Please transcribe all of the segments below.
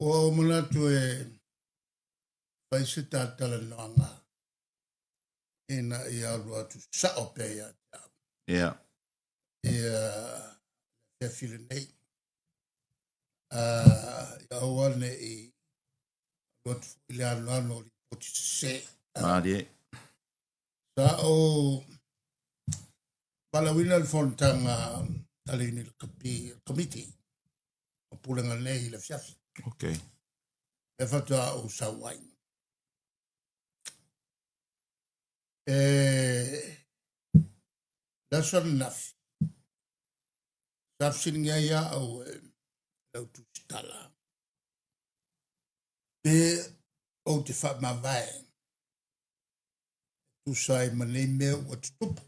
Ua ou manatu e fai se ta talanoaga ina ia alu atu sao pea ia te au. Ia le afiafi lenei. Ia aua ne i alu atu foi le anoano o lipoti sese. Malie. Sa ou valaauina le fonotaga a le Iuni Lakapi, Komiti o Pulega nei i le afiafi. Lea faatoa ou sau ai. E le aso ananafi, sa fesiligia ai au e lau tusitala pe ou te faamavae e tusa ai ma nei mea ua tutupu.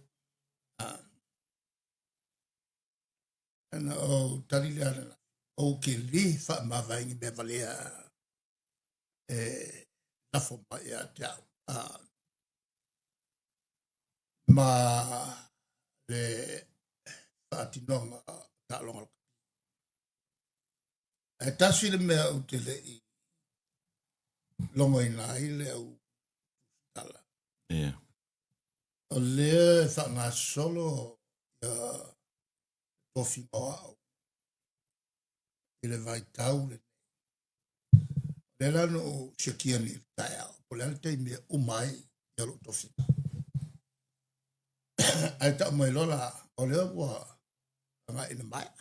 Ana ou tali lea ananafi, ou te lē faamavae i ni mea valea e lafo mai ia te au. Ma le faatinoga o taaloga lakapi. Ae tasi le mea ou te le i logoina ai le au tala. O lea e faagasolo ia tofiga o au i le vaitau lenei. O lea la na ou siakia nei i le taeao, po o le a le taimi e uma ai ia lou tofiga. Ae tau mai loa la, o lea ua agai ina maea.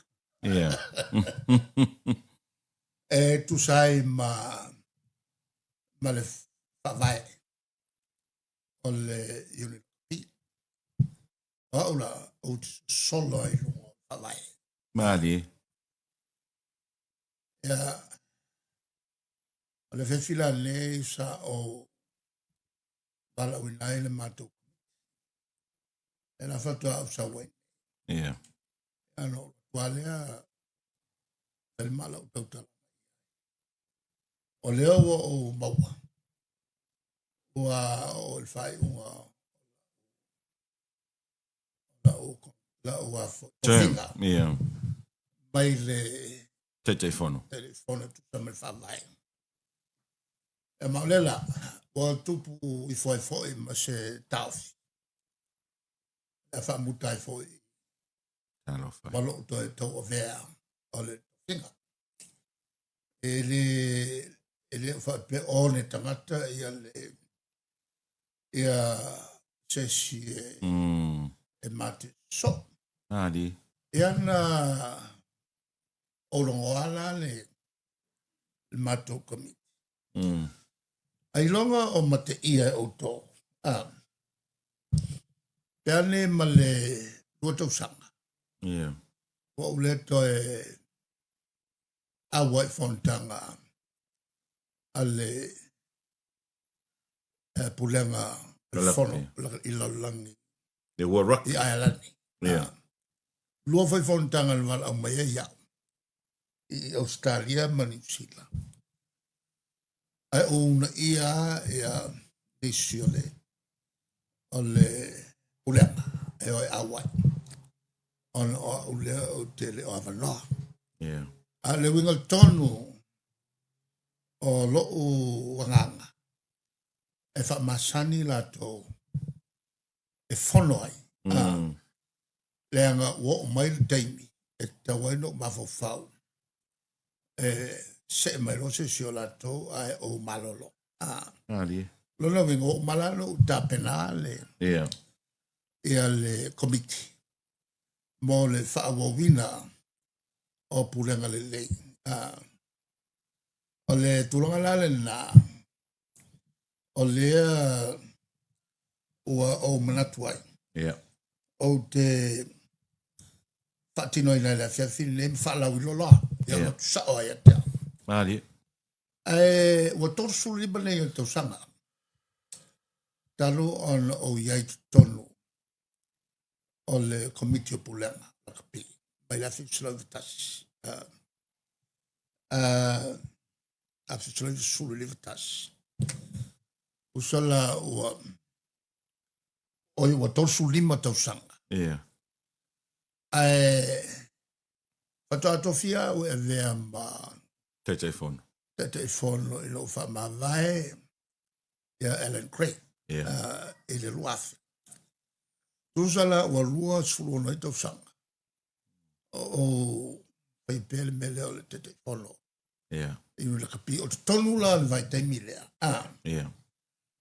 E tusa ai ma le faavae o le Iuni Lakapi. O au la, ou te sosolo ai i luga o le faavae. Malie. Ia, o le afiafi la lenei sa ou valaauina ai le matou komiti. Lea la faatoa ou sau ai. Ia, ona ou alu atu lava lea, fai le ma lau tautalaga. O lea ua ou maua, ua oo i le faaiuga o lau tofiga mai le Taitaifono. Taitaifono e tusa ma le faavae. E ma o lea la, ua tupu ifo ai foi ma se taofi. E faamuta ai foi Talofa. ma lou toe tauavea o le tofiga. E le o faapea o le tagata ia le ia se isi e, e mate so. Ali. Ia na ou logoa la le matou komiti. Ailoga o mateia e outou. Pe ane ma le 2 tausaga. Ua ou le toe auai i fonotaga a le pulega o le fono i lalolagi. Le World Rugby. I Aelani. Lua foi fonotaga na valaau mai ai au i Australia ma Niu Sila. Ae ou uunaia ia nisi o le o le pulega e o e auai. Ona o au lea ou te le o avanoa. A o le uiga tonu o lou agaga e faamasani latou e fono ai. Leaga ua oo mai le taimi e tatau ai ona ou mafaufau e see mai loa se isi o latou ae ou malolo. Lona uiga ua uma la ona ou tapena le ia le komiti mo le faaauauina o pulega lelei. O le tulaga la lena, o lea ua ou manatu ai. Ou te faatinoina i le afiafi lenei ma faalauiloa loa. Ia alu atu sao ai ia te au. Malie. Ae ua 35 nei o tausaga talu ona ou i ai i totonu o le Komiti o Pulega Lakapi mai le 1991. 1991. Tusa la ua oi ua 35 tausaga. Ae faatoa tofia au e avea ma Taitaifono. Taitaifono ina ua faamavae ia Alan Craig Yeah. i le 2000. Tusa la ua 26 ai tausaga o ou fai pea le mea lea o le Taitaifono i le lakapi. O totonu la o le vaitaimi lea,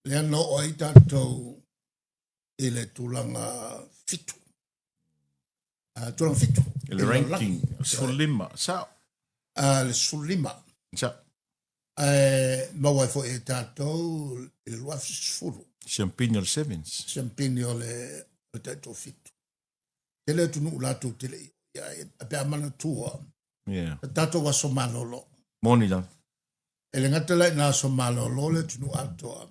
lea na oo ai tatou i le tulaga fitu. Tulaga fitu. I le ranking, 15, sao? Le 15. Sao. Ae maua ai foi e tatou i le 2010. Siampini o le Sevens. Siampini o le taitoafitu. Tele atunuu latou te le i ai, pe a manatua. Yeah. Sa tatou aso malolo. Moni lava. E le gata la ina aso malolo le atunuu atoa,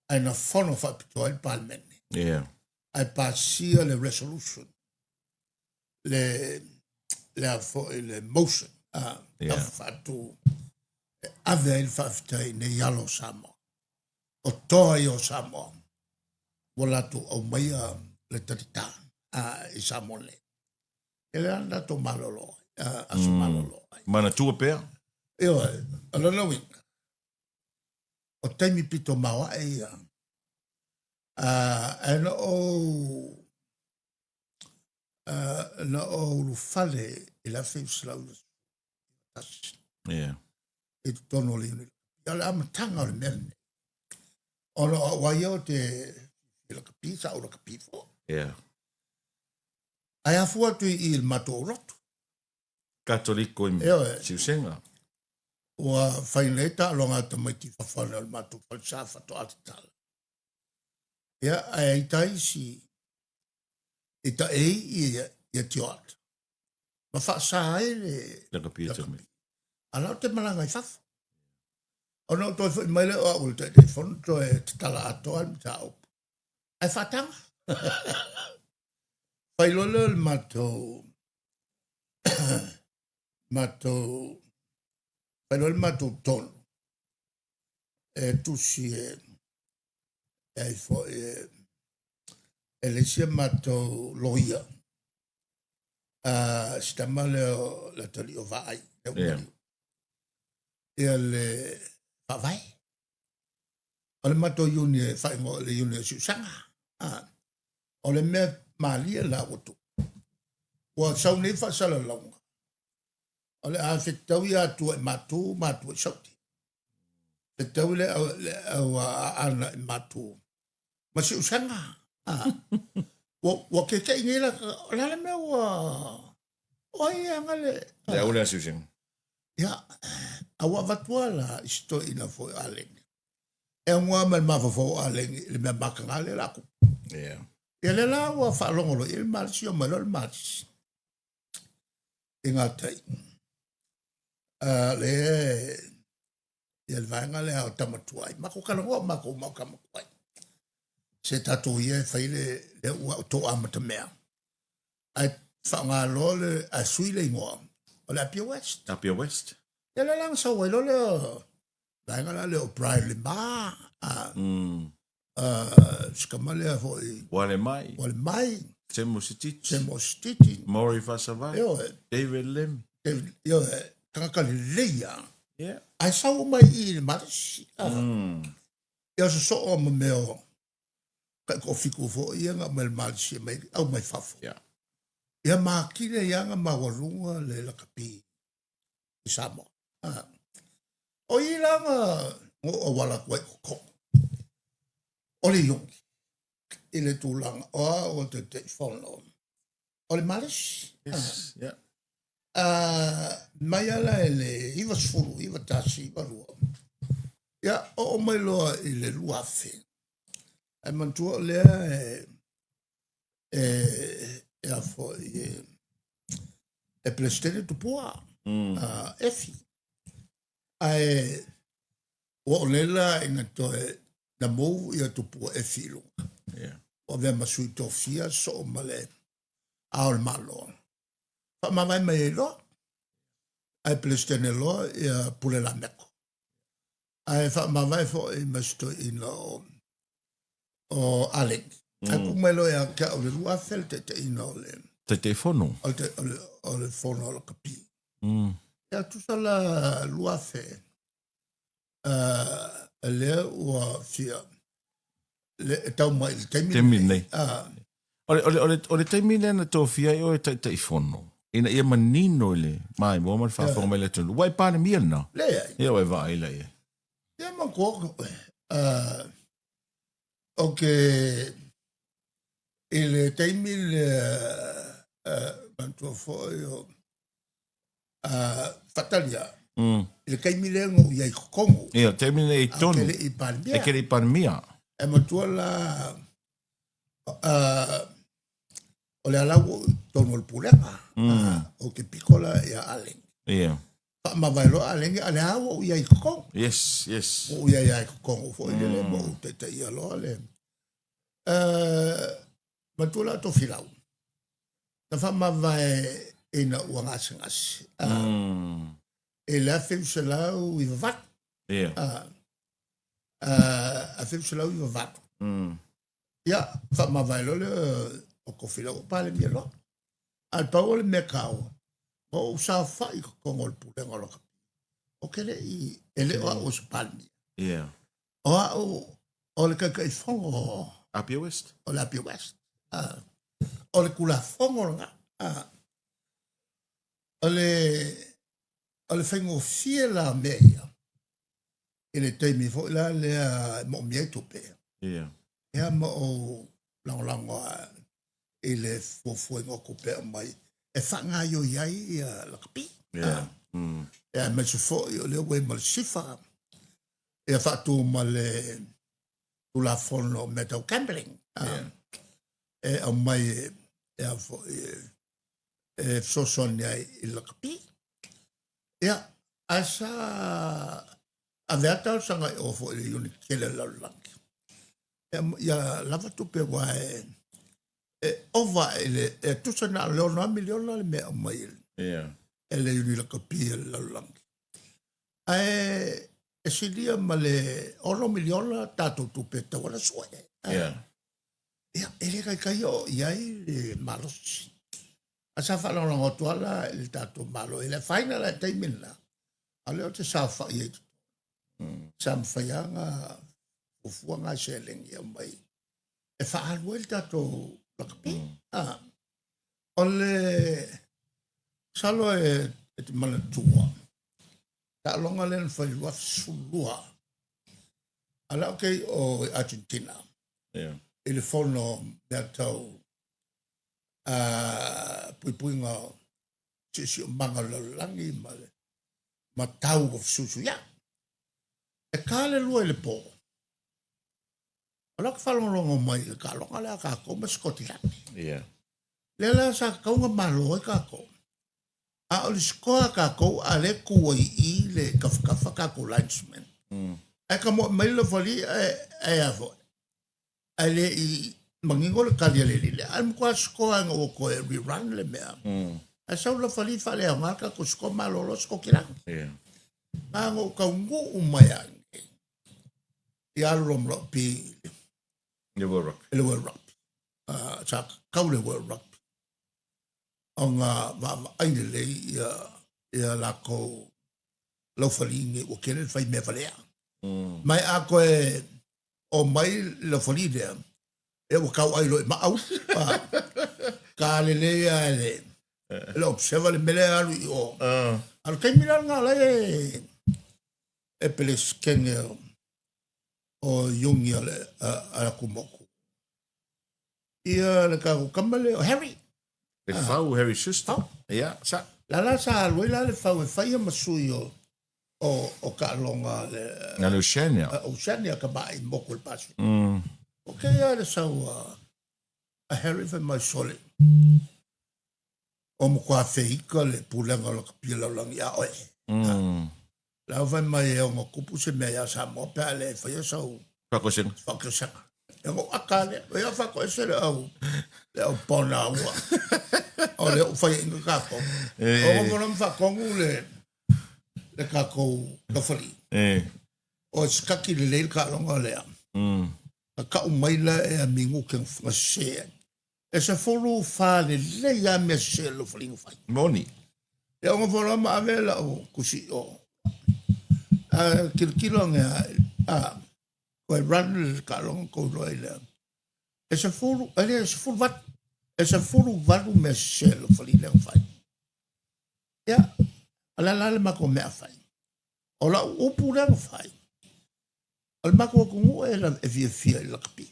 ae na fono faapitoa ai le Palemene. Ae pasia le resolution, le a foi le motion, faatu e ave ai le faafetai i nei alo o Samoa. O toa ia o Samoa, ua latou aumaia le talitā i Samoa nei. E le ana tatou malolo ai, aso malolo ai. Manatua pea? Ioe, o lona uiga, o taimi pito maoae ia. Ae na ou na ou ulufale i le 1991 i totonu o le unit. O le amataga o le mea lenei. Ona o au ai o te lakapi, sa ou lakapi foi. Ae afua atu i le matou lotu. Katoliko i Siusenga. Ua fai nei taaloga a tamaiti i fafo ane o le matou falesa faatoa tatala. Ia, ae ai taisi i taei ia Tioata. Ma faasa ai le lakapi e tamaiti. A la o te malaga i fafo. Ona ou toe foi mai lea o au o le Taitaifono toe tatala atoa le mataupu. Ae faataga. Fai loa lea o le matou matou fai loa le matou tonu e tusi e ai foi e le isi a matou loia si tama lea o le atalii o Vaai ia le faavae. O le matou iuni e faaigoa o le iuni o Siusaga. O le mea malie la ua tupu, ua sau nei faasalalauga, o le a fetaui Atua i Matu, Matu i Saute. Fetaui le au Aana i Matu ma Siusaga. Ua keke'i nei la, o le a le mea ua, o ai e aga le... Le au lea Siusaga. Ia, a ua avatu lava la i si toeaina foi o Aleni. E augā mai le mafaufau o Aleni i le mea mataga lea o le a tupu. Ia lea la ua faalogo loa i ai le malosi, omai loa le malosi i gatai. Lea ia le vaega lea o tama tuai. Matou talanoa matou ma o tama tuai. Se tatou ia e fai le lea ua to amata mea. Ae faaaoga loa le ae sui le igoa o le Apia West. Apia West. Ia lea la na sau ai loa le vaega la lea o Brian Lima. Si tama lea foi. Wale Mai. Wale Mai. Semo Sititi. Semo Sititi. Maury Fasavai. Ioe. David Lim. David, ioe. Tagata lelei lava. Yeah. Ae sau mai i le malosi. Ia sosoo ma mea o tai toafitu foi ia na aumai le malosi mai aumai fafo. Yeah. Ia makina ia na maualuga le lakapi i Samoa. O i la na ou auala atu ai i totonu o le Iuni i le tulaga o au o le Taitaifono o le malosi. Yes. Yeah. Mai ala i le 90, 91, 92. Ia, oo mai loa i le 2000. Ae manatua o lea e a foi e Peresetene Tupua, Efi. Ae ua oo nei la ina toe na mou ia Tupua Efi i luga. Ua avea ma sui tofia soo ma le Ao o le Malo. Faamavae mai ai loa, ae Peresetene loa ia Pule Lameko. Ae faamavae foi ma si toeaina o Aleni. Ae tuu mai loa ia te au le 2000 le taitaiina o le Taitaifono. O le fono o lakapi. Ia tusa la 2000. Lea ua fia le e tau mai i le taimi taimi lenei. O le, o le, o le, o le taimi lea na tofia ai oe Taitaifono, ina ia manino i le maimoa ma le faafofoga mai le atunuu, ua e Palemia lena? Leai. Ia ua e vaai la i ai. Ia manatua, o ke i le taimi lea, manatua foi o faatalia i le taimi lea na ou i ai i totonu. Ia, taimi lea i totonu. A ou te le i Palemia. E te le i Palemia. E matua la, o le ala ua i totonu o le pulega. Ou te pito la ia Allen. Ia. Faamavae loa Allen, a lea ua ou i ai i totonu. Yes, yes. Ua ou i ai i totonu foi lele, ma ou taitaia loa le. Matua la Tofilau. Na faamavae ina ua gasegase i le 1998. Yeah. 1998. Ia, faamavae loa lea o Tofilau o Palemia loa. A le pau o le mea taua, ua ou saofai i totonu o le pulega o lakapi. Ou te le i, e le o au o se Palemia. Yeah. O au o le Taitaifono o Apia West. O le Apia West. O le Tulafono lena. O le faigofie la o mea ia, i le taimi foi la lea e moomia ai tupe. Yeah. Ia ma ou lagolago i le fuafuaina o tupe e aumai e faagaioi ai ia lakapi. Yeah. Ia aemaise foi o lea ua i ma le SIFA, ia faatu ma le Tulafono o mea tau gambling. Yeah. E aumai e a foi e fesoasoani ai i lakapi. Ia, ae sa ave a talosaga i o foi i le unit tele o le lalolagi. Ia, ia lava tupe aua e ova i le, e tusa na o le 6 miliona le mea aumai e Yeah. e le unit lakapi a le lalolagi. Ae e silia ma le 6 miliona tatou tupe e tatau ona sue. Yeah. Ia, e le taitai oo i ai le malosi. A sa faalagolago atu lava la i le tatou Malo, e le afaina la i le taimi lena, a o lea ou te saofai ai i totonu. Sa mafai lava ona fuafua nai seleni e aumai e faaalu ai le tatou lakapi. Ah, o le masalo e te manatua, taaloga lea na fai i le 2012, a o la ou te i o i Argentina i le fono mea tau puipuiga o siosiomaga o le lalolagi ma le matau o fesuisuiai. E ka le lua i le po, o la ou te faalogologo mai i le taaloga lea a tatou ma Sikotilani. Yeah. Lea la sa tatau ona malo ai tatou. A o le score a tatou, a lea tu ai i i le tafatafa tatou linesman. Ae tamoe mai le lafali ae a foi. Ae le i manino le tali a le alii lea. Ae matua score ina ua toe rerun le mea. Ae sau le lafali faaleaoga le tatou score malolo Sikotilani. Yeah. Na ona ou taunuu mai lava i alu loa ma lou pi i le World Rugby. I le World Rugby. Sa kau le World Rugby. Ona vaavaai lelei ia, ia lakou laufali nei ua tele le fai mea valea. Mai a koe o mai le laufali lea, ia ua tau ai loa i maau. Ka lelei a le, le observer le mea lea alu i o. A o le taimi la lena la e, e Peresetene o Iuni a le a latou motu. Ia le tatou tama lea o Harry. Le Fau, Harry Schuster. Fau. Ia, sa. La la sa alu ai la le Fau e faia ma sui o o taaloga le Na le Oceania. Oceania ka mai moku le Pacific. O kei le sau a Harry fai mai sole. O matua feika le pulega o lakapi o lalolagi a oe. La fai mai e ono kupu se mea ia Samoa pe a le faia sau Whakoesega. Whakoesega. E ngo aka le, e o whakoese le au, le au pona ua. O le o whai inga kākou. O ngo mona mwhakongu le, le kākou kawhali. O sikaki le leil ka longa lea. Ka kau mai la e a mingu ke whakasese. E 14 lelei lava mea sese a le Lofaliga fai. Moni. Ia ona fola ma ave lau kusi o. A tilotilo ane a, koe run le taaloga tou iloa ai lea. E 10, e le 18, e 18 mea sese a Lofali lea na fai. Ia, o le a la le matou mea a fai? O lau upu lea na fai, o le matou atunuu e, e fiafia i lakapi.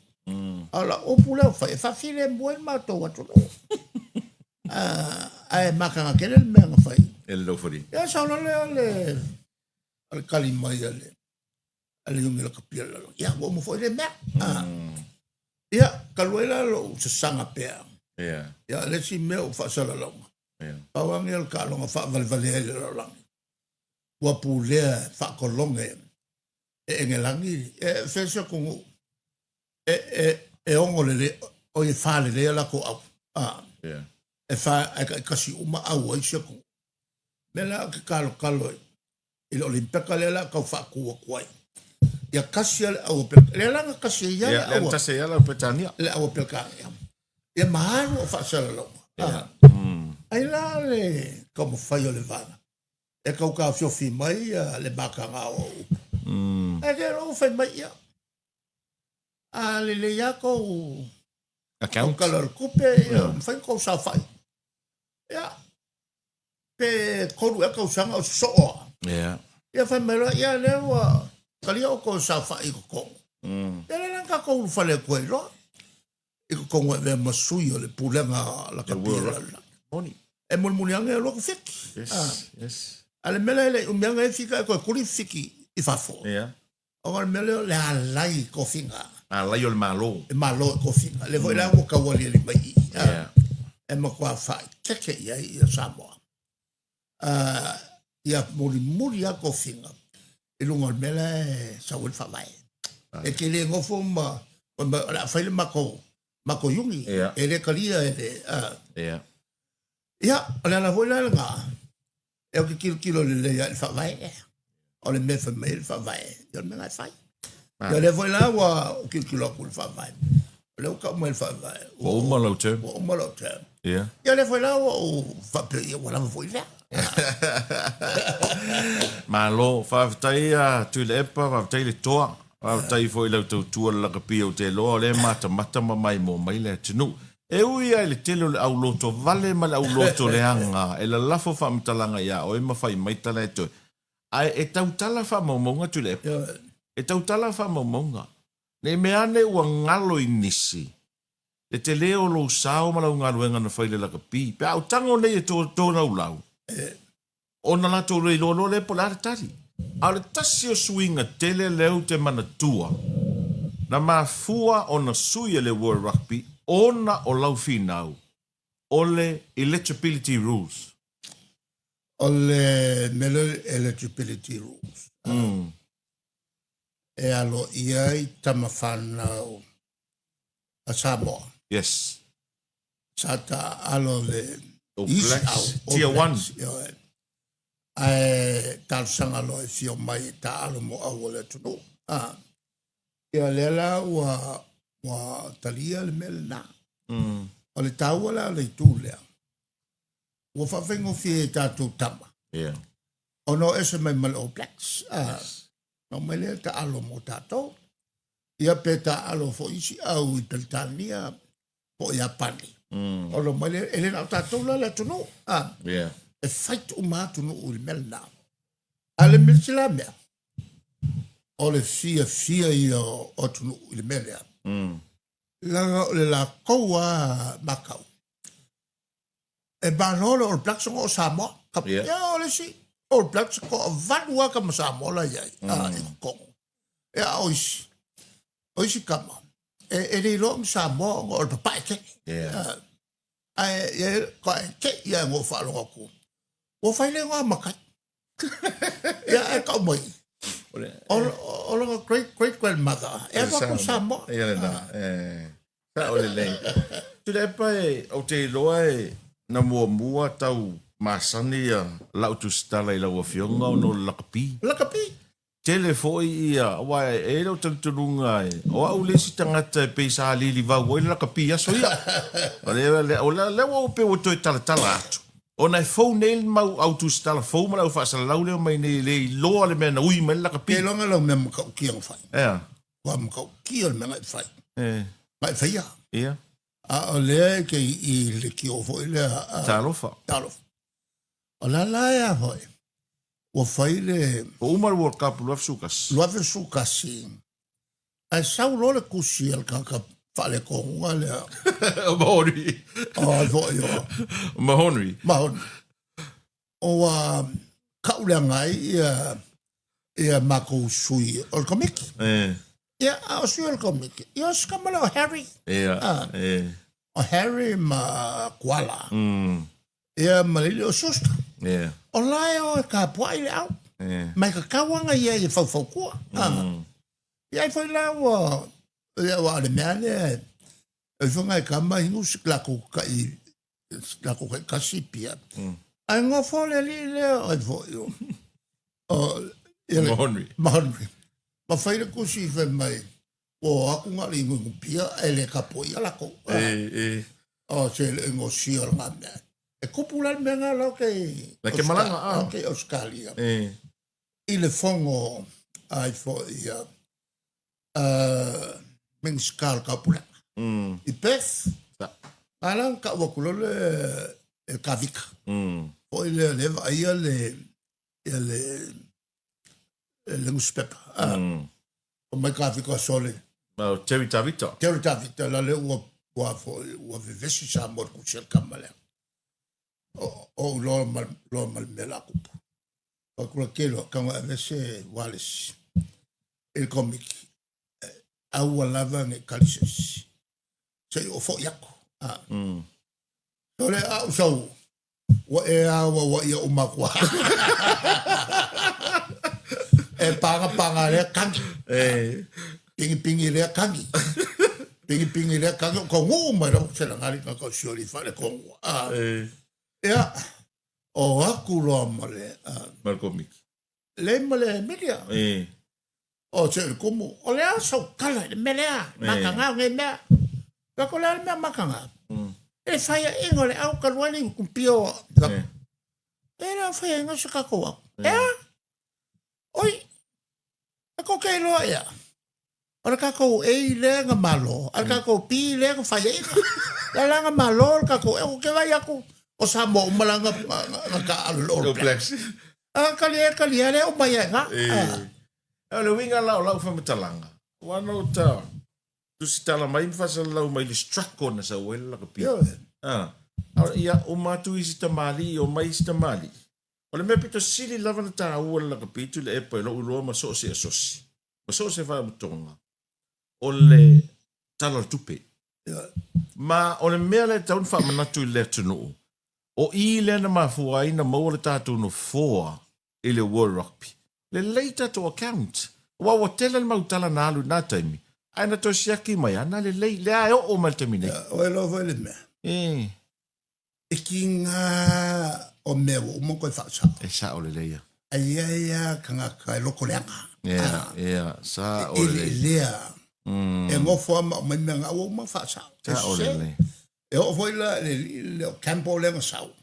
A o lau upu lea na fai, e faafilemu ai le matou atunuu. Ae mataga tele le mea na fai. E le Lofali. Ia, sau loa lea o le, o le tali mai a le, a le iuni lakapi a le lalolagi. Ia, ua uma foi lea mea. Ia, talu ai la lou sasaga pea. Ia, le isi mea ua faasalalauga. Pau lava lenei o le taaloga faavalevalea ai le lalolagi. Ua pulea faakologe e Engelagi, e fea se atunuu e, e, e ogo lelei, oi e falelei a latou au. Ah. E fa, ae taitasi uma au ai isi atunuu. Mea la ou te talotalo ai, i le Olimpeka lea la tau faatu atu ai. Ia kasi le au lea la na kasi ai le au. Tasi ai le au Peretania. Le au Peretania. Ia ma alu o faasalalauga. Yeah. Ai la le taumafai o le vaega e tau taofiofi mai le mataga o au upu. Ae te lou fai mai ia. A lelei lava tou account. Tala o le tupe, ia, mafai ona tou saofai. Ia, pe 3 ea tausaga o sosoo lava. Ia fai mai loa, ia lea ua talia outou e saofai i totonu. Ia lea la na tatou ulufale atu ai loa i totonu e avea ma sui o le pulega lakapi o le lalolagi. E mulimuli ane e alu atu Fiti. Yes, yes. A le mea lea e le i umi ane e fika e toe tuli Fiti i fafo. Ona o le mea lea o le alai i tofiga. Alai o le Malo. E Malo i tofiga. Lea foi la ua taualiali mai i i. E matua faaeteete i ai ia Samoa. Ia mulimuli lava tofiga i luga o le mea la e sau ai le faavae. E te le nofo ma o le a fai le matou matou iuni. E le talia e le... Ia, o le ala foi la lena, e ou te tilotilo lelei lava i le faavae. O le mea e fai mai ai le faavae, ia o le mea lena e fai. Ia o lea foi la ua ou tilotilo atu i le faavae. O lea ua tau mai le faavae. Ua uma lau term. Ua uma lau term. Ia. Ia o lea foi la ua ou faapea, ia ua lava foi lea. Malo, faafetai a Tuilaepa, faafetai le toa, faafetai foi i lau tautua i le lakapi ou te iloa o lea e matamata ma maimoa mai le atunuu. E ui lava i le tele o le auloto vale ma le auloto leaga e lalafo faamatalaga ia oe ma fai mai tala e toe, ae e tautala faamaumauga Tuilaepa. E tautala faamaumauga. Ne i mea ane ua galo i nisi le tele o lou sao ma lau galuega na fai i le lakapi. Pe a ou tago nei e tolaulau, ona latou le iloa loa lea po o le a le tali. A o le tasi o suiga tele lea ou te manatua, na mafua ona sui e le World Rugby ona o lau finau, o le Eligibility Rules. O le mea lea o le Eligibility Rules, e aloaia ai tama fanau a Samoa. Yes. Sa taaalo le All Blacks, Tier 1. Ioe. Ae talosaga loa e fia omai e taaalo mo au o le atunuu. Ah. Ia lea la ua ua talia le mea lena. O le taua la o le itu lea, ua faafaigofie i tatou tama. Ona o ese mai ma le All Blacks. Ah. Na omai lea taaalo mo tatou. Ia pe taaalo foi isi au i Peretania po o Iapani. Ona omai lea, e le na o tatou la le atunuu. Ah. E fight uma atunuu i le mea lena. A le mea la mea, o le fiafia ia o atunuu i le mea lea. Leaga o le latou lava matau, e malo le All Blacks ona o Samoa. Ka, yeah. O le isi All Blacks toavalu lava tama Samoa la i ai i totonu. Ia, o isi, o isi tama, e, e le iloa ni Samoa ona o le papae tele. Ae, e, e te i ai ngō faalogo atu. Ua fai le igoa matai. Ia, ae tau mai. O lona great great grandmother, e alu atu i Samoa. Ia lena, e. Sao lelei. Tuilaepa e, ou te iloa e na muamua tau masani ia lau tusitala i lau afioga ona o le lakapi. Lakapi. Tele foi ia, aua e i ai lou talitonuga e, o au le isi tagata e pei sa alilivau ai le lakapi i aso ia. O lea, o lea ua ou pei ua toe talatala atu. Ona e fou nei le mau au tusitala fou ma le au faasalalau lea omai nei e le iloa le mea na ui mai le lakapi. Ke iloga lau mea matautia na fai. Ea. Ua matautia le mea na e fai. E. Na e faia. Ia. A o lea e ke i le kio foi lea. Talofa. Talofa. O la la ea foi. Ua fai le... Ua uma le World Cup 2011. 2011. Ae sau loa le tusi a le tagata faaletonuga lea. O Mahoney. O ai foi o. Mahoney. Mahoney. Ua kauleaga ai ia ia makou sui o le komiti. Eh. Ia, a o sui o le komiti, ia o si tama lea o Harry. Ia. Ah. Eh. O Harry ma Kuala. Ia ma le alii o Schuster. Ia. O la e o e kapuaʻi le au. Ia. Mai ka kauaga ia i faufautua. Ia ai foi la ua, ia ua o le mea lea, e ifo ngai kama inu si lakou kai, lakou kai kasi pia. Ae gofo le alii lea o ai foi o, o, ia le, Mahonry. Mahonry. Ma fai le kusi fai mai, ua o atu na o le inuinu pia ae le tapuaia lakou. E, e. O se le gosia o lena mea. E kupu la le mea na la ke La ke malaga, a. Ke Australia. E. I le fono ai foi ia Minisita o le Taupulega. I Perth. Sa. A la na tau atu loa le e Kavika. Foi lea le vaaia le ia le le newspaper. O mai Kavika sole. Ma Terry Tavita. Terry Tavita la le ua ua foi ua vevesi Samoa i le kusi a le tama lea. O o loa ma loa ma le mea la kupu. Fai atu la tele o taga ave se wireless i le komiti. Aua lava ne i kali se isi. Se i oo foi atu. So le au sau ua e a ua ua ia uma atu E paga paga lea kagi. E. Pingi pingi lea kagi. Pingi pingi lea kagi. O ka nuu mai lau se langali ka ka sioli fale kongu. E. Ia, o aku loa ma le, Ma le komiti. Le ma le Emilia. E. O se le kumu. O le a sau tala i le mea lea. Makaga o nei mea. Ka ko le a le mea makaga. E whaia inga o le au ka lua ni kumpio. E. E le au whaia inga se kako au. E a? Oi. E ko ke loa ia. O le kakou A lea na malo, a le kakou B lea na whaia inga. La la na malo le kakou E, o ke vai aku o Samoa uma la na ka alu le All Blacks. A kali e kali e lea uma ia nga. E. O le uiga la o lau faamatalaga, ua ana o ta tusitala mai ma faasalalau mai le struggle na sau ai le lakapi. Ah. Ia uma atu isi tamalii, omai isi tamalii. O le mea pito sili lava na taua le lakapi tu le epa i lou iloa ma so o se asosi, ma so o se faautoga, o le Tala o le Tupe. Ma o le mea lea e tatau ona faamanatu i le atunuu, o i lea na mafua ai na maua le tatou nofoa i le World Rugby. Lelei tatou account. Aua ua tele le mau tala na alu i na taimi, ae na toe siaki mai, ana lelei, lea e oo mai le taimi nei. Oi loa foi le mea. E. E ki ngā o mea ua uma koe whaasao. E sao lelei ia. Ai ia ia kangaka e loko leaga. Ia, ia, sao lelei. E lea. E ngofo ama o mai mea ngā ua uma whaasao. Sao lelei. E oo foi la le le o Campbell lea na sau.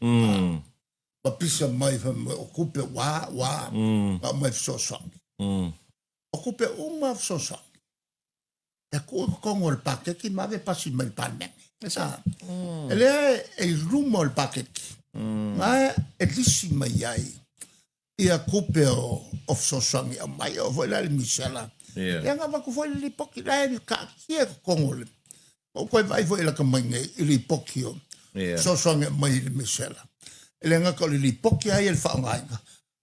Ma pisa mai fa mai o kupe wa wa. Nga mai fesoasoani. O kupe uma fesoasoani. E kuu i totonu o le paketi ma ave pasi mai le Palemene. E lea e i luma o le paketi, na e lisi mai ai ia kupe o fesoasoani e aumai. Oo foi la i le misela. Ia na avatu foi le lipoti la e kaatia i totonu o le... Ua ou toe vaai foi i lata mai nei i lipoti o fesoasoani e aumai i le misela. E le gata o le lipoti lava ia i le faaaogaina,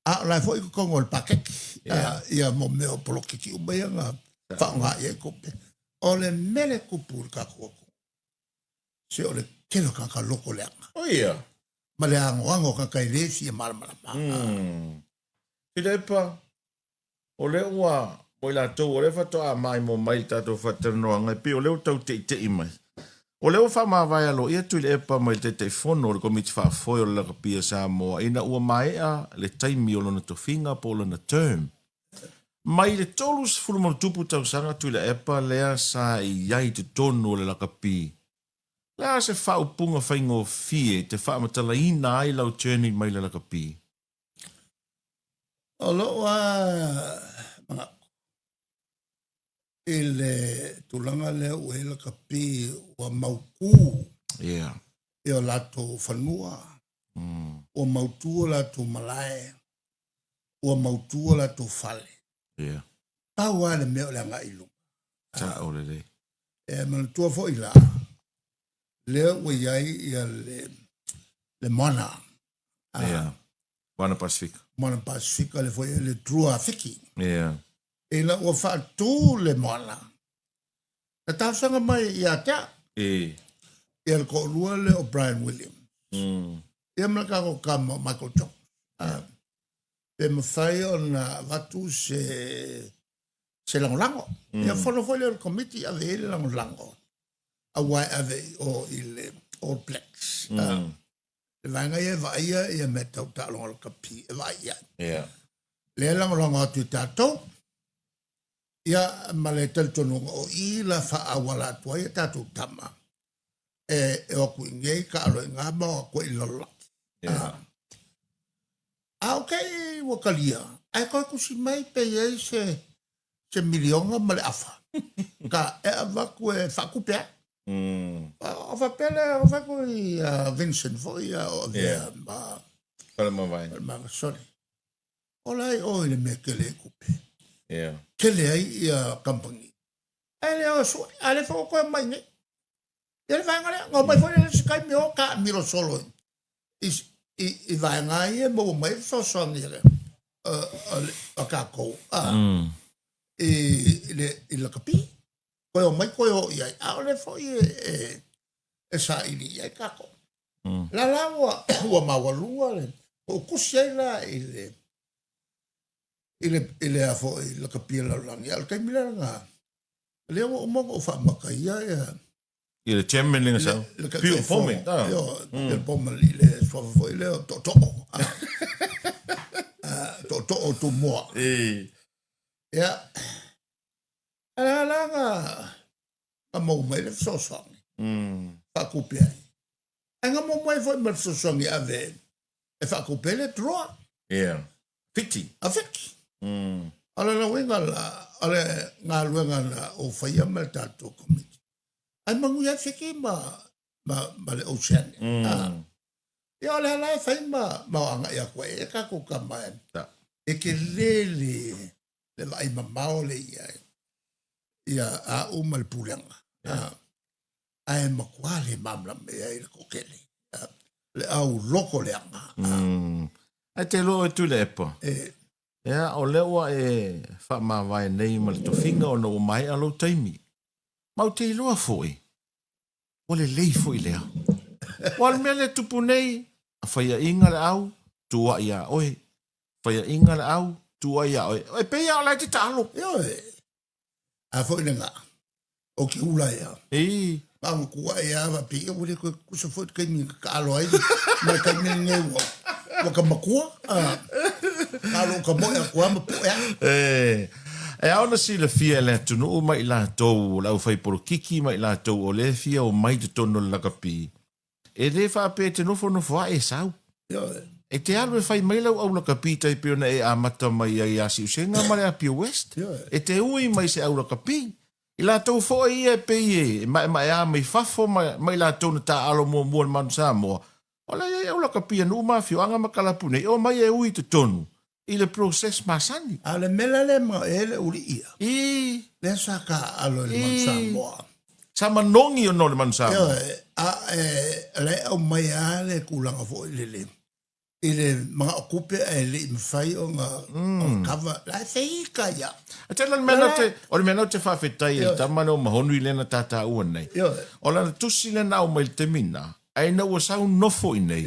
A o la e foi i totonu o le paketi ia mo mea o poloketi uma ia na faaaoga i ai tupe. O le mea lea e tupu i le tatou atunuu, se o le tele o tagata loto leaga. O ia. Ma le anoano o tagata e le fia malamalama. Filepa, O lea ua, mo i latou, o lea faatoa maimoa mai i le tatou faatalanoaga, e pei o lea ua tau teitei mai. O lea ua faamavae aloaia Tuilaepa mai le Taitaifono o le Komiti Faafoe o le Lakapi a Samoa ina ua maea le taimi o lona tofiga po o lona term. Mai le 30 ma tupu tausaga Tuilaepa lea sa i ai i totonu o le lakapi. Le a se faaupuga faigofie e te faamatalaina ai lau journey mai le lakapi? O lou a manatu i le tulaga lea ua i ai lakapi ua mautu i o latou fanua, ua mautu o latou malae, ua mautu o latou fale. Pau lava le mea o le agai i luma. Sao lelei. E manatua foi la, lea ua i ai ia le moana. Yeah. Moana Pasifika. Moana Pasifika, le foi le Drua Fiki. Ina ua faatu le moana, na talosaga mai ia te au. Ia le toalua lea o Brian Williams. Ia ma le tatou tama o Michael Jones. Pe mafai ona avatu se se lagolago. Ia fono foi lea o le komiti ave i ai le lagolago aua e ave i o i le All Blacks. Le vaega ia e vaaia ia mea tau taaloga lakapi e vaai i ai. Lea e lagolago atu i tatou, ia ma le talitonuga o i la faaauala atu ai a tatou tama e o atu i inei taalo i ina ma o atu ai i le lalolagi. A o kei ua talia, ae toe tusi mai pe i ai se se miliona ma le afa ka e avatu e faatupe ai. O faapea lea, o fai atu i Vincent foi ia o avea ma Faleomavaega. Faleomavaega, sorry. O la e o i le mea tele ai tupe. Tele ai ia kamupani. Ae le o sue, a le foi o toe mai nei. Ia le vaega lea, na omai foi le isi taimi o taamilo solo i, i, i vaega ia e maua mai ai fesoasoani a le a tatou i, i le i lakapi. Toe omai toe o i ai, a o le foi e, e, e saili i ai tatou. La la ua, ua maualuga le, ua tusi ai la i le, i le, i le a foi lakapi a le lalolagi. A o le taimi lea lena, lea ua uma ona ou faamataia ia I le chairman le sau. Le Pure Foreman. Io, mm. Pure Foreman i le suafa foi lea o Tootoo. Tootoo o Tumua. E. Ia, ala la na, na maua mai le fesoasoani. Faatupe ai. Ae na maua mai foi ma le fesoasoani ave e faatupe ai le draw. Yeah. Fiti. A Fiti. O le lauiga la, o le galuega na ou faia ma le tatou komiti. Ae manuia ai Fiti ma, ma, ma le Oceania. Ah. Ia o le ala e fai ma, ma agai atu ai e tatou tama e, e tele le, le vaai mamao le i ai. Ia au ma le pulega. Ah. Ae matua le malamalama i ai le toatele. Le au loko leaga. Ae te iloa oe Tuilaepa. E. Ea, o lea ua e faamavae nei ma le tofiga ona ua maea lou taimi. Ma ou te iloa foi, ua lelei foi lea. Aua o le mea lea e tupu nei, a faiaina le au, tuuai ia oe. Faiaina le au, tuuai ia oe. E pei lava o la e te taalo. Ioe. A foi lena, o ke ula ia. Ii. Ma ua kuaʻi a wa pi ua le koe kusa foi te kaimi ka alo ai. Ma le kaimi nei ua ua ka makua. A ka lo ka moe a kua ma poe a. E, e ao ona silafia e le atunuu ma i latou o le aufaipolokiki ma i latou o lea e fia omai i totonu o le lakapi, E le faapea e te nofonofo ae e sau. E te alu e fai mai lau aulakapi tai pei ona e amata mai ai ia Siusega ma le Apia West. E te ui mai se aulakapi. I latou foi ia e pei e maemaea mai fafo ma, ma i latou na taaalo muamua i le Manu Samoa, o la e i ai aulakapi a nuu ma afioaga ma kalapu nei, omai e ui i totonu i le process masani. A o le mea la lea ma e le uli ia. I. Lea sa taaalo i le Manu Samoa. Sa manogi ona o le Manu Samoa. Ioe, a e la e aumai lava le tulaga foi lele i le manao tupe ae le i mafai ona cover. La e feika ia. A tele o le mea na te, o le mea na te faafetai ai i le tama lea o Mahonu i lea na tataua nei. Ioe. O lana tusi lea na aumai i le taimi lena, Ae ina ua sau nofo i nei,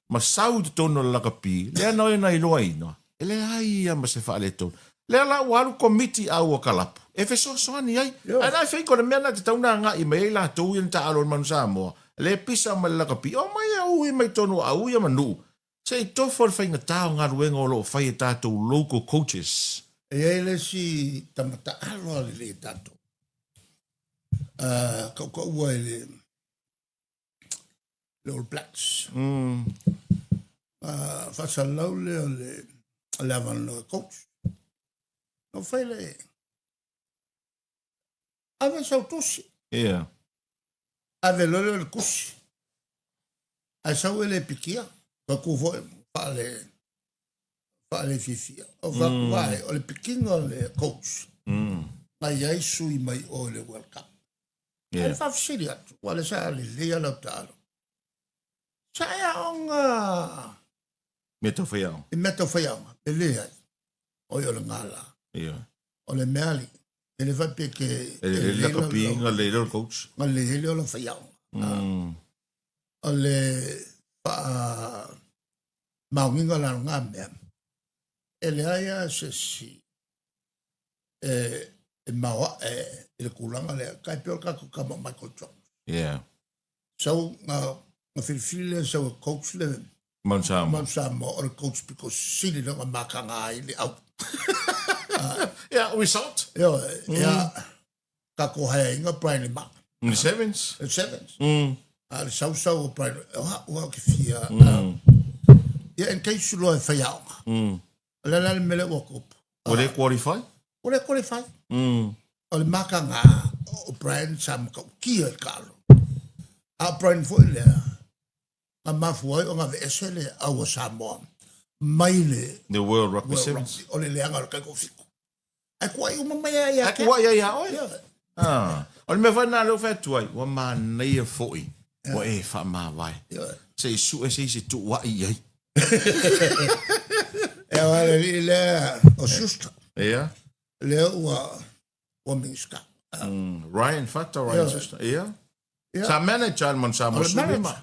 ma sau i totonu o le lakapi, lea na na iloaina, e leai ia ma se faaletonu. Lea la ua alu komiti a ua kalapu, e fesoasoani ai. Ae na e fei ko le mea na tatau na agai mai ai latou ia na taalo i le Manu Samoa, le pisa mai le lakapi, omai e ui mai totonu o Aua ma Nuu, se i tofa le faigata o galuega o lo o fai e tatou local coaches. E i ai le isi tama taalo a lelei tatou, kaukau ai le. Le All Blacks. Faasalalau lea o le le avanoa coach. Na fai le ave sau tusi. Ave loa lea o le tusi. Ae sau e le pikia. Ka ku foi faale faale fiafia. O fa mm. o le pikiga o le coach. Na i ai sui mai o le World Cup. Yeah. Ae faafesili atu, ua le sa lelei lau taalo. Sa e aoga mea tau faiaoga. I mea tau faiaoga, e leai. Oi o le gala. O le mea ali. E le faapea ke... E le le lakapi nga le le coach. Nga le le o la faiaoga. O le faa maogiga la ngā mea. E leai a se si e, e maoae i le tulaga lea. Kai pea o le tatou tama Michael Jones. Sau nga nga filifili lea sau e coach le Mount Samoa. Mount Samoa o le coach pito sili lea nga mataga ai le au. Yeah, result. Ioe, ia tatou haeaiga Brian Lima. Le Sevens. Le Sevens. A le sausau o Brian, o au au ke fia. Ia in case loa e faiaoga. O le ala le mea lea ua tupu. Ua le qualify? Ua le qualify. O le mataga o Brian sa matautia i le taalo. A o Brian foi lea, na mafua ai ona aveese le au a Samoa mai le The World Rugby World Sevens. Rugby. O le leaga o le taitofitu. Ae tuai uma mai ai ia Ae te. tuai ai ia oe. Ioe. Ah. O le mea foi lena lea ua fai atu ai, ua manaia foi ua e faamavae. Ioe. Se i sue se isi e tuuai i ai. E aua le alii lea o Schuster. Ia. Lea ua ua Minisita. Ryan Fata, Ryan Ioe. Schuster. Ia. Ia. Sa manager le Mount Samoa O le Sui manager. ma.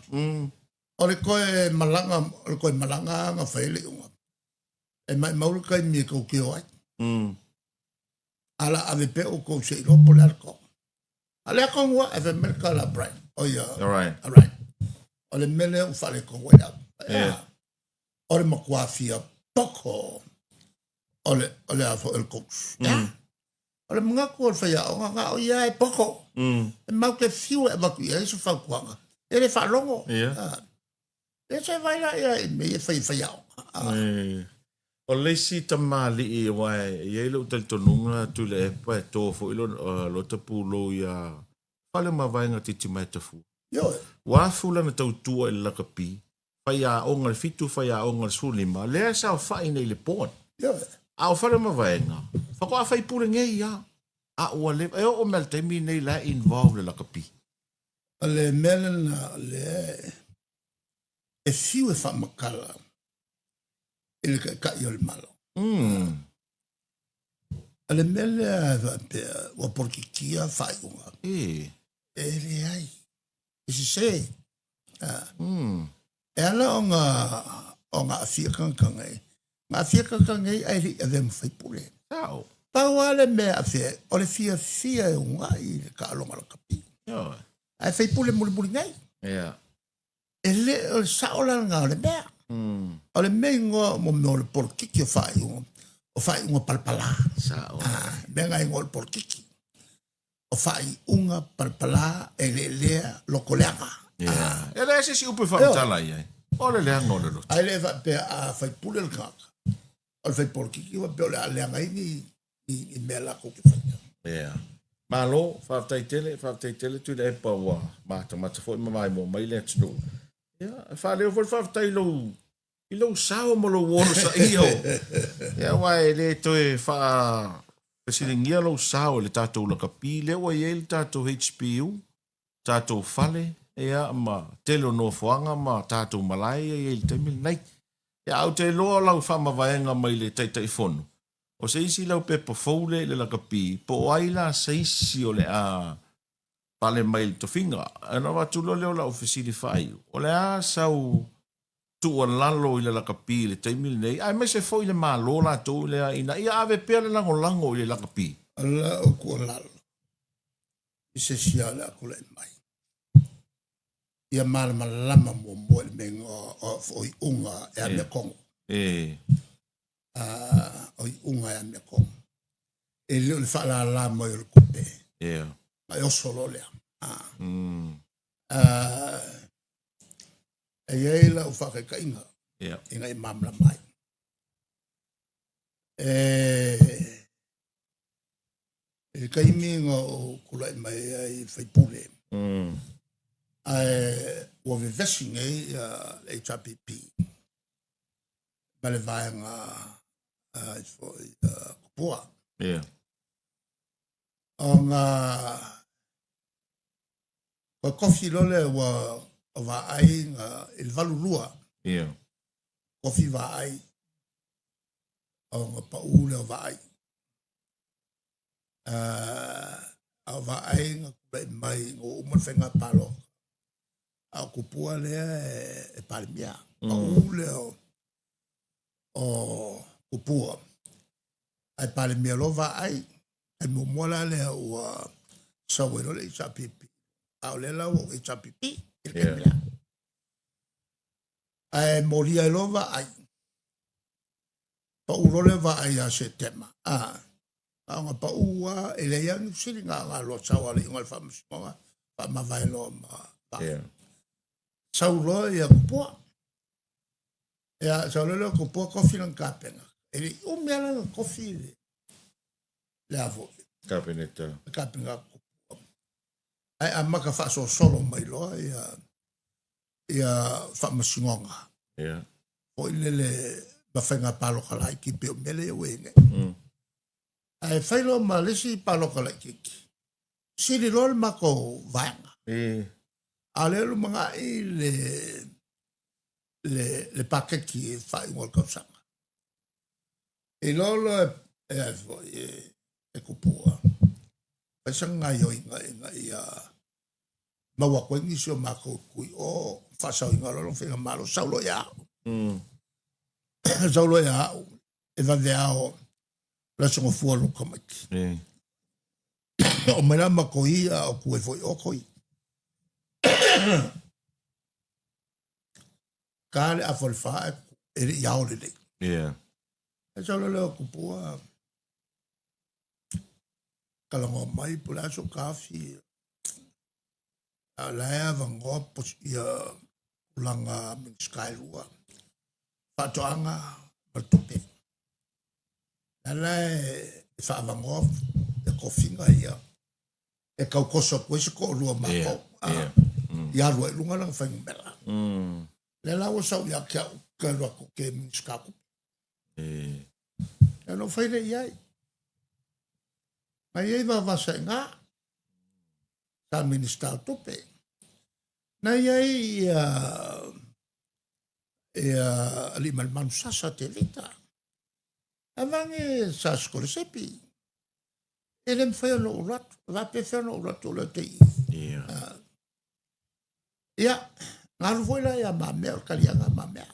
O le toe malaga, o le toe malaga na fai ai le iuga. E maimau le taimi e tou te o ai. A la ave pea outou se i iloa po o le a le toga. A o le a tonu lava, e fai mai le tala a Brian, o ia, All right. a Ryan. O le mea lea ua faaletonu ai au. Yeah. O le matua fia poko o le, o le a foi o le coach. Yeah. O le manatu o le faiaoga, na o ia e poko. E mau te fiu e avatu i ai se fautuaga. E le faalogo. Yeah. Ah. E se vai la ia i mea e fai faiaoga. Ah. Eh. O le isi tamalii aua e i ai lou talitonuga Tuilaepa e to foi lo, uh, lota pulou ia Fale ma Vaega Titimaea-Tafua. Ioe. Ua afu lana tautua i le lakapi, faiaoga le 7, faiaoga le 15, lea e saofai nei i le board. Ioe. A o Fale ma Vaega, faatoa faipule nei a, a ua leva, e oo mai le taimi nei la e involve le lakapi. O le mea lena o lea e fiu e faamatala i le Taitai o le Malo. O le mea lea e faapea ua polokikia faaiuga. E. E leai. E sese. E ala ona ona aafia tagata nei. Na aafia tagata nei ae le i avea ma faipule. Sao. Pau lava le mea e aafia ai, o le fiafia e uunai i le taaloga lakapi. Ioe. Ae faipule mulimuli nei. Ia. E le o le sao la lena o le mea. O le mea igoa mo mea o le polokiki o faaiuga, o faaiuga palapala. Sao. Ah, mea na igoa o le polokiki. O faaiuga palapala e lelea loko leaga. Yeah. E leai se isi upu e faamatala i ai. O le leaga o le loto. Ae le faapea a faipule le tagata, o le fai polokiki faapea o le a leaga ai ni i mea latou te faia. Yeah. Malo, faafetai tele, faafetai tele Tuilaepa ua matamata foi ma maimoa mai le atunuu. Ia, e faaleo foi le faafetai i lou i lou sao ma lou onosaia o. Ia, aua e le toe faafesiligia lou sao i le tatou lakapi lea ua i ai le tatou HPU, tatou fale, ia, ma tele o nofoaga ma tatou malae ia i ai i le taimi lenei. Ia, ae ou te iloa o lau faamavaega mai le Taitaifono, O se isi lau pepa fou lea i le lakapi, po o ai la se isi o le a pale mai i le tofiga? Ona avatu loa lea o lau fesili faaiu, o le a sau tuualalo i le lakapi i le taimi lenei, aemaise foi le Malo latou lea ina ia ave pea le lagolago i le lakapi? O lau tuualalo i se isi o le a tulai mai, ia malamalama muamua i le mea o iuga e amiotonu. O iuga e amiotonu. E le o le faalala mai o le tupe. E oso loa lea. E i ai lau faataitaiga ina ia malamalama ai. E i le taimi na ou tulai mai ai i faipule, ae ua vevesi nei le HRPP ma le vaega foi Tupua. Ona ua tofi loa lea ua vaai i le 82. Tofi vaai ona pau lea o vaai. A o vaai na tulai mai ina ua uma le faiga palota, a o Tupua lea e Palemia. Pau lea o Tupua, ae Palemia loa vaai. Ai muamua la lea ua sau ai loa le HRPP, a o lea la ua HRPP i le taimi lea. Ae molia ai loa vaai, pau loa le vaai ia Setema, a ona pau lava, e leai lava ni fesili, na ona alu sau lava o le iuga o le faamasinoga, faamavae loa ma vaai. Sau loa ia Tupua. Ia, sau loa lea o Tupua tofi lana Kapena. E le i umi lava lana tofi le a foi. Kapeneta. Le Kapena a Tupua. Ae amata faasolosolo mai loa ia faamasinoga. Foi lele ma faiga palota laiti pei o mea lea ua i ai nei. Ae fai loa ma le isi palota laitiiti, sili loa le matou vaega. A o lea e lumanai le paketi i le faaiuga o le tausaga. I loa loa e ai foi e Tupua, fai sana gaoioiga ina ia maua atu ai nisi o matou tui o faasaoina loa lona faigamalo, sau loa ia au. Sau loa ia au e vave ao le Aso Gafua o lou tamaiti. O mai la matou ia, o tu ai foi o toi. Ta le afa o le fa e le i ao lelei. E sau loa lea o Tupua, talanoa mai po o le a sou taofi, a o la e avanoa ia tulaga Minisita e lua, Faatoaga ma le Tupe. O la e faaavanoa le tofiga ia e tau toso atu ai se toalua o matou, ia alu ai i luga lana fuainumera. Lea la ua sau ia te au ke alu atu ke Minisita o Tupe. Ia ona ou fai lea i ai. Na i ai Vaovasa i ina, sa Minisita o Tupe. Na i ai ia Aliimalemanu Sasa Tevita. Avange sa sikolasipi. E le mafai ona ou alu atu. E faapefea ona ou alu atu o lea ou te i i. Ia, na alu foi la ia Mamea, o le taliaga a Mamea.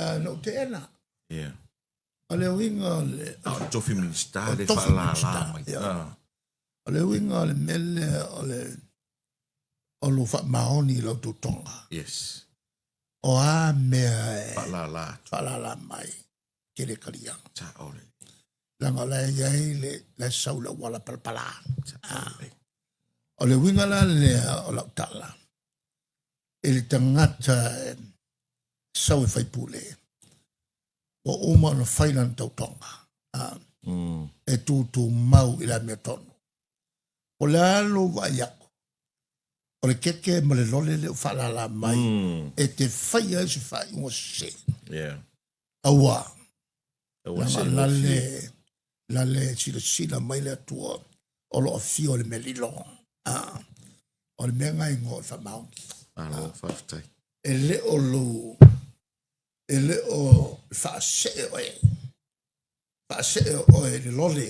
Na ou teena. O le uiga o le... O le tofi Minisita le faalala mai. O le uiga o le mea lea o le o lou faamaoni i lau tautoga. O a mea e faalala atu. Faalala mai, ke le talia. Sao le. Leaga o la e i ai le, la e sau le auala palapala. Sao le. O le uiga la lea o lau tala, i le tagata e sau e faipule, ua uma ona fai lana tautoga, e tutumau i le amiotonu. O le a lou vaai atu, o le keke ma le lole lea ua faalala mai e te faia ai se faaiuga sese. Aua, Aua leaga lale, lale silasila mai le Atua o lo o afio i le mea lilo. O le mea lena e igoa o le faamaoni. Malo, faafetai. E le o lou, e le o faasee oe, faasee oe i le lole,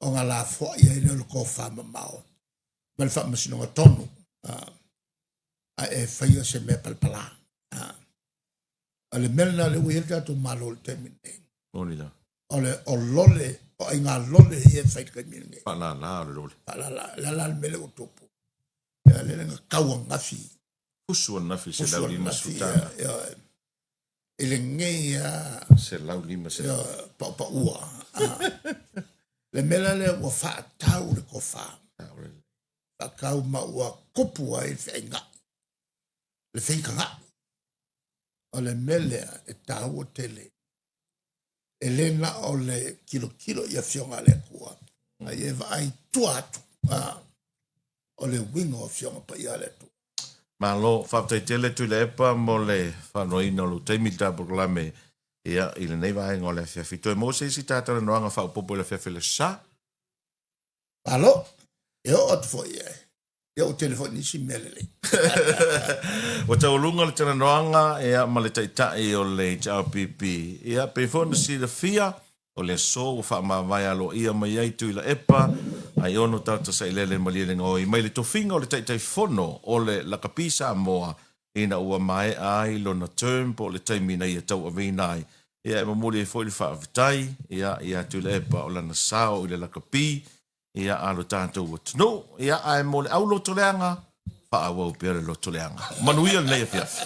ona lafoai ai lea o le tofa mamao ma le faamasinoga tonu, ae e faia se mea palapala. O le mea lena lea ua i ai le tatou Malo i le taimi lenei. Moni la. O le o lole, o aiga lole ia e fai i le taimi lenei. Faalala o le lole. Faalala, le ala le mea lea ua tupu. Ia lele na tau ananafi. Fusu ananafi $150. Ia, i lenei lava. $150. Ia, paupaua. Le mea la lea ua faatau le tofa. aiatatau ma ua tupu ai le feaiga'i, le feitaga'i. O le mea lea e taua tele, e le na o le tilotilo i Afioga a le Atua, a ia vaai tua atu, o le uiga o Afioga Paia a le Atua. Malo, faafetai tele Tuilaepa mo le faalanoaina o lou taimi i le ta polokalame ia, i lenei vaega o le afiafi. Toe maua se isi ta talanoaga faaopoopo i le afiafi o le Aso Sa? Malo, e oo atu foi i ai. Ia ua tele foi nisi mea lelei. Ua taualuga le talanoaga ia, ma le taitai o le HRPP. Ia, pei foi ona silafia, o le aso ua faamavae aloaia mai ai Tuilaepa Aiono Tata Sailele Malielegaoi mai le tofiga o le Taitaifono o le Lakapi Samoa ina ua maea ai lona term po o le taimi na ia tauaveina ai. Ia, e momoli ai foi le faafetai ia, ia Tuilaepa o lana sao i le lakapi ia a lo tatou atunuu. Ia, ae mo le aulotoleaga, faaauau pea le lotoleaga. Manuia lenei afiafi.